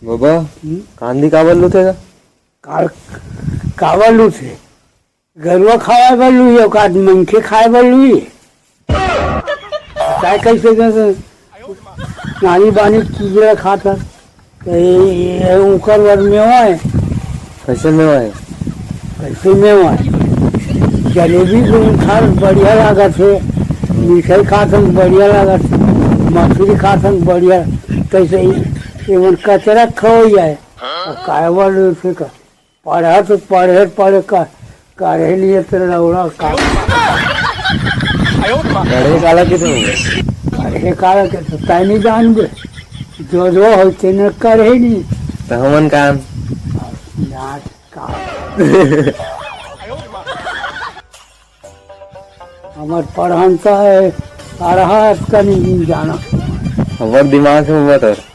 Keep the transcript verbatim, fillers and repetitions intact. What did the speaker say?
बाबा, हम्म? कांदी काबर लूथे गा? का, काबर लूथे? गरुआ खावाय बर लूही, ओकर मनखे खाय बर लूही। काय कैसे कैसे नानी बानी चीज ला खात हस। त ये, ये उकर बर मेवा है। कैसे मेवा है? कैसे मेवा है? जलेबी भी खात बढ़िया लागत है, मिठाई खात हन बढ़िया लागत है, मछली खात हन बढ़िया। कैसे ये मन कचरा खो जाए। अब काय बर से का? पढ़ा तो पढ़े पढ़े का, करे नहीं तो लौड़ा का। पढ़े काला किथे? पढ़े काला के तो तै नहीं जानबे। जो जो हो तेने करे नहीं। तो हमन कान। नाच का। हमर पढ़न तो है, पढ़ा का नहीं जाना। हमर दिमाग में मत है।